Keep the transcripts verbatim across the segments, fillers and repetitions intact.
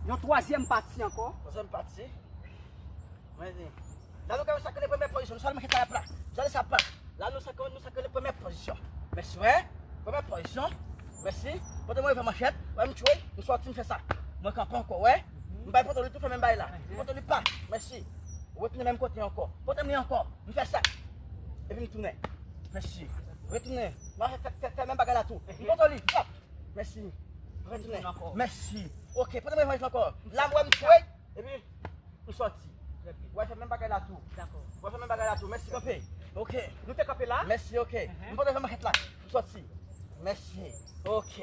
Yon twazyèm pati ankò. Twazyèm pati. Mwen di. La nou gen sa ki rele premyè pozisyon. Nou sèlman ki ta la pla. Nou sèlman sa pla. La nou sa ki, nou sa ki rele premyè pozisyon. Mèsi, wè. Premyè pozisyon. Mèsi. Pote mwen rive manchèt. Wè m tchwe. M sòti m fè sa. Mwen kanpe ankò, wè. M bay pantalon li tou fè menm bagay la. M pantalon li pa. Mèsi. Retounen menm kote ankò. Pote m li ankò. M fè sa. Epi m tounen. Mèsi. Retounen. M a fè, fè, fè, fè menm bagay la tou. M pantalon li. Hop. Mèsi. Retounen. Mèsi. Ok, pote mwen manchèt la ankò. La m wè m tchwe. Epi m sòti. W a fè menm bagay la tou. Dakò. W a fè menm bagay la tou. Mèsi kanpe. Ok. Nou te kanpe la. Mèsi, ok. M pote manchèt la. M sòti. Mèsi. Ok.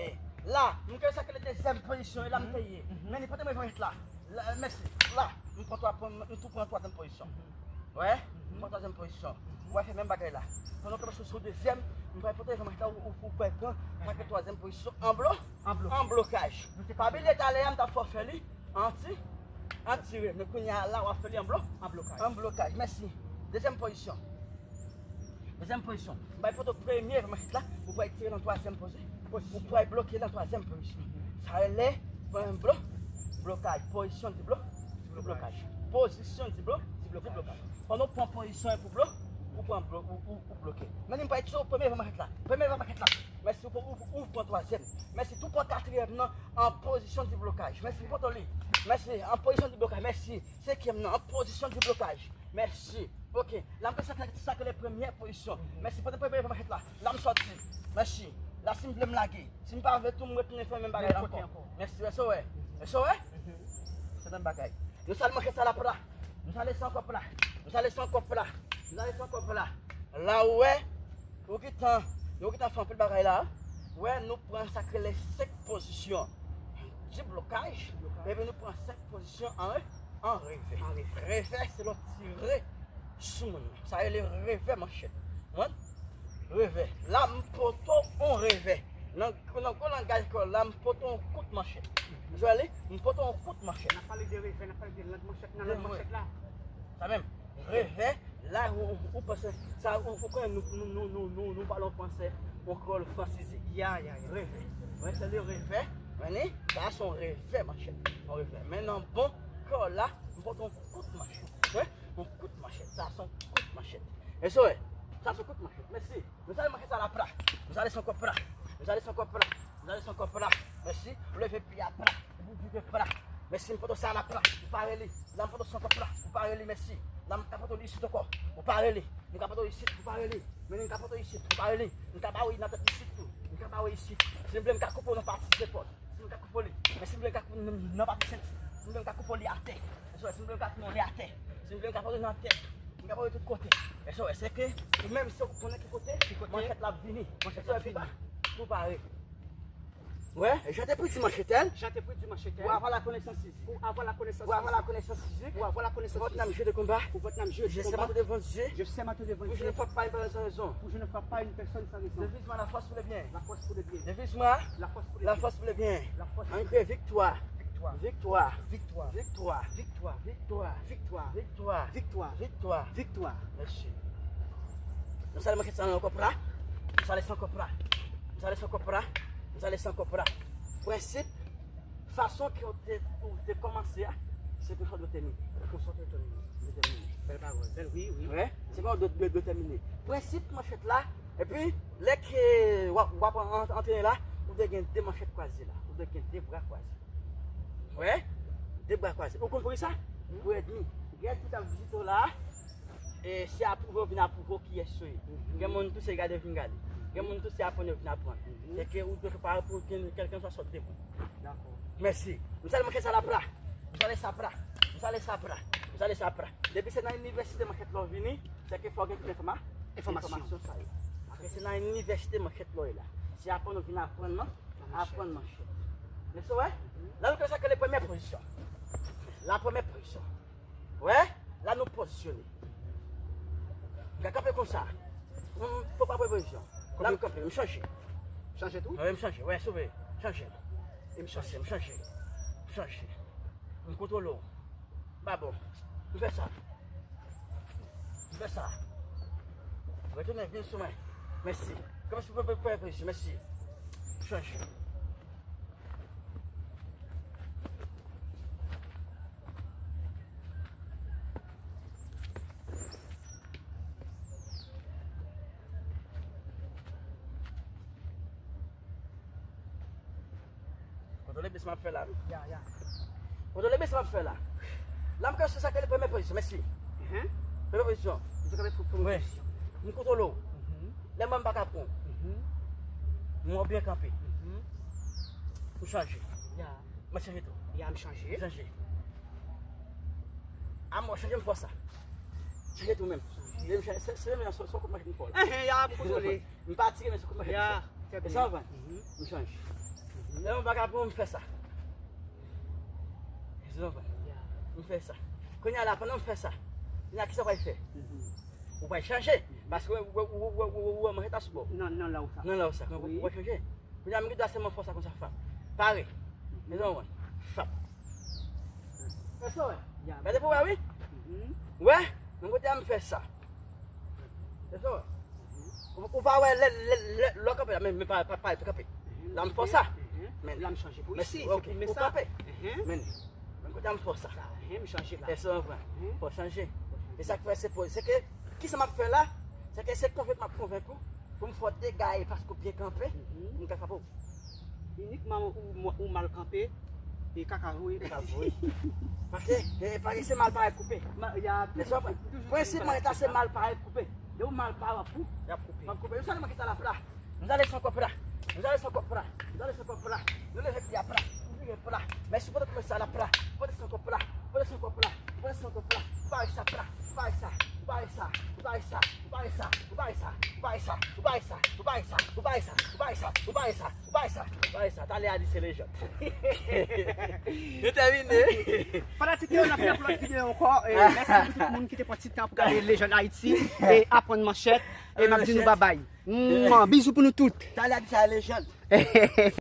La, m kè sa ki rele dezyèm pozisyon e la m te ye. Men li pote mwen manchèt la. La, mèsi. La, m pran twa, m tou pran twazyèm pozisyon. Wè, m pran twazyèm pozisyon. W a fè menm bagay la. Pandan ke w sou, sou dezyèm, m pral pote manchèt la ou, ou, ou pran sa ki twazyèm pozisyon an blo-, an blokaj. Pa bliye talè a m t ap fè w fè li an ti, an tire. Men kounye a la w ap fè li an blo-, an blokaj. Mèsi. Dezyèm pozisyon. Dezyèm pozisyon. M bay foto premye manchèt la, ou pral tire nan twazyèm pozisyon. Ou pral bloke nan twazyèm pozisyon. Sa rele pran blo-, blokaj. Pozisyon di blo-, di blokaj. Pozisyon di blo-, di blokaj. Pandan w pran pozisyon pou blo-, ou pran blo-, ou, ou, ou bloke. Men m pral tire premye manchèt la. Premye manchèt la. Mèsi, ou, ou, ou pran twazyèm. Mèsi, tou pran katriyèm nan an pozisyon di blokaj. Mèsi, m kontan li. Mèsi, an pozisyon di blokaj. Mèsi, senkyèm nan an pozisyon di blokaj. Mèsi. Ok. La m te sa ki rele premyè pozisyon. Mèsi. Pote premye manchèt la. La m sòti. Mèsi. La si m vle m lage. Si m pa vle tou m retounen fè menm bagay la ankò. Mèsi. Èske w wè? Èske w wè? Se menm bagay. Nou sal manchèt sa la pla. Nou sal lese ankò pla. Nou sal lese ankò pla. Nou sal lese ankò pla. La ou wè, ou gentan, nou gentan fè anpil bagay la. Ou wè, nou pran sa ki rele senk pozisyon di blokaj. Epi nou pran senk pozisyon an re-, an revè. An revè. Revè, se lè w tire sou moun nan. Sa rele revè manchèt. Ou konprann? Revè. La, m pote w yon revè. Nan, nan gwo langaj kreyòl la, m pote w yon kout manchèt. Ou wè li? M pote w yon kout manchèt. N ap pale de revè, n ap pale de lang manchèt nan lang manchèt la. Sa menm. Revè, la, ou, ou, ou panse, sa, ou, ou konnen nou, nou, nou pale yon franse, yon kreyòl fransize. Ya, ya, ya. Revè. Mwen, se le revè. Mwen, sa se yon revè, manchèt. Yon revè. Men nan bon kreyòl la, m pote yon kout manchèt. Wi, yon kout manchèt. Sa se yon kout manchèt. Èske w wè? Sa se yon kout manchèt. Mèsi. Nou sal manchèt sa la pla. Nou sal lese ankò pla. Nou sal lese ankò pla. Nou sal lese ankò pla. Mèsi. Ou leve pye a pla. Ou vire pla. Mèsi, m pote w sa la pla. Ou pare li. La, m pote w sa ankò pla. Ou pare li, mèsi. La, m ka pote w li isit ankò. Ou pare li. M ka pote w isit. Ou pare li. Men m ka pote w isit. Ou pare li. M ka ba w nan tèt isit tou. M ka ba w isit. Si m vle, m ka koupe w nan pati zepòl. Si m ka koupe w li. Men si m vle, m ka koupe w nan, nan pati senti. Si m vle, m ka koupe w li atè. Si m vle, m ka koupe w li atè. Si m vle, m ka pote w nan tèt. M ka pote w tout kote. Èske w wè, se ke ou menm si ou konnen ki kote, ki kote manchèt la ap vini. Manchèt la ap vini. Èske w wè, pi ba, tou pare. Ouais, je t'ai pris du manchetel. Je t'ai pris du manchetel. Pour avoir la connaissance physique. Pour avoir la connaissance physique. Pour avoir la connaissance physique. Pour avoir la connaissance physique. Votre âme, jeu de combat. Pour votre âme, jeu de combat. Je sermente devant Dieu. Je sermente devant Dieu. Pour je ne frappe pas une personne sans raison. Pour je ne frappe pas une personne sans raison. Devise-moi la force pour le bien. La force pour le bien. Devise-moi la force pour le bien. La force pour le bien. La force pour le bien. An kreye viktwa. Viktwa. Viktwa. Viktwa. Viktwa. Viktwa. Viktwa. Viktwa. Viktwa. Viktwa. Viktwa. Mèsi. Nou sal manchèt sa nan kòp la. Nou sal lese ankò pla. Nou sal lese ankò pla. Nou sal lese ankò pla. Prensip, fason ke w te, ou te kòmanse a, se konsa w dwe tèmine. Konsa w dwe tèmine. Dwe tèmine. Bèl pawòl. Bèl, wi, wi. Wi, se konsa w dwe, dwe, dwe tèmine. Prensip manchèt la, epi, lè ke w ap, w ap an-, an-, antrene la, ou dwe gen de manchèt kwaze la. Ou dwe gen de bra kwaze. Wi, de bra kwaze. Ou konn poukisa? Pou èdmi. Gèt ki t ap vizite w la, e se apwouve w vin apwouve w kiyès ou ye. Gen moun tou se gade vin gade. Gen moun tou se aprann yo vin aprann. Se ke ou dwe prepare pou gen kèlkenswa sòt de moun. Dakò. Mèsi. M salye manchèt sa la pra. M salye sa pra. M salye sa pra. M salye sa pra. Depi se nan inivèsite manchèt la w vini, se ke fò w gen tout enfòma-, enfòmasyon sa yo. Paske se nan inivèsite manchèt la w ye la. Se aprann ou vin aprann nan, aprann manchèt. Men sa w wè? La nou konn sa ke le premye pozisyon. La premye pozisyon. Wè, la nou pozisyone. M ka kanpe konsa. M, fò pa pran pozisyon. La m kanpe, m chanje. Chanje tou? Wi, m chanje. Wè, sove. Chanje. E m chanje, m chanje. M chanje. M kontwole w. M pa bon. M fè sa. M fè sa. Retounen, vin sou mwen. Mèsi. Kòmanse pran, pran, pran pozisyon. Mèsi. M chanje. Kontwole bes m ap fè la, wi. Ya, ya. Kontwole bes m ap fè la. La m kanpe sou sa ke le premye pozisyon, mèsi. Mhm. Premye pozisyon. Ou te kanpe pou, pou wi. M kontwole w. Mhm. Lè mwen m pa ka pran w. Mhm. M wè w byen kanpe. Mhm. M chanje. Ya. Mwen chanje tou. Ya, m chanje. M chanje. A mwen chanje m fò sa. Chanje tou menm. Chanje. Se, se menm jan, se, se kòman m fò la. Ehe, ya, m kontwole. M pa tire, men se kòman m fè. Ya, trè byen. E sa w konprann? Mhm. M chanje. Mhm. Lè mwen pa ka pran w, m fè sa. E sa w konprann? Ya. M fè sa. Kounye a la, pandan m fè sa, kounye a, kisa w pral fè? Mhm. Ou pral chanje. Mhm. Paske ou, ou, ou wè manchèt la sou bò w. Nan, nan la ou sa. Nan la ou sa. Wi. Ou pral chanje. Kounye a, m gen dwa sèlman fè w sa konsa, fap. Pare. Mhm. Mezanmi, fap. Fè sa, wè. Ya. Gade pou wè, wi. Mhm. Wè, men kote a m fè sa. Fè sa, wè. Mhm. Ou, ou pa wè lè, lè, lè, lè w kanpe la, men, men pa, pa, pa, pa kanpe. Mhm. La m fè w sa. Mhm. Men la m chanje pou isi, se pou men sa. Ou kanpe. Mhm. Men, men kote a m fè w sa. Sa, mhm, m chanje la. Fè sa, wè. Mhm. Fò w chanje. Fò w chanje. E sa k fè se poze. Se ke, kisa m ap fè la? Se ke se konvenk m ap konvenk ou. Pou m fè w degaye paske w byen kanpe, mhm, pou m ka frape w. Inikman ou, ou mal kanpe, e kaka voye. Kaka voye. Paske, e, paske se mal parèt koupe. Ma, ya, men sa, toujou, toujou prensip mwen ta se mal parèt koupe. Lè ou mal parèt, w ap kou-, w ap koupe. W ap koupe. Nou salye manchèt sa la pra. Nou salye san kò pra. Nou salye san kò pra. Nou salye san kò pra. Nou leve pye a pra. Nou vire pra. Mèsi pou tout mesaj la pra. Pote san kò pra. Pote san kò pra. Pote san kò pra. Ou pa wè sa pra. Ou pa wè sa. Ou pa wè sa. Ou pa wè sa. Ou pa wè sa. Ou pa wè sa. Ou pa wè sa. Ou pa wè sa. Ou pa wè sa. Ou pa wè sa. Ou pa wè sa. Ou pa wè sa. Ou pa wè sa. Ou pa wè sa. Talè a di se lejand. Nou tèmine. Fanatik yo, n ap vin pou lòt videyo ankò. E, mèsi pou tout moun ki te pran ti tan pou gade Lejand Ayiti e aprann manchèt. E m ap di nou babay. Mwa, bizou pou nou tout. Talè a di se lejand.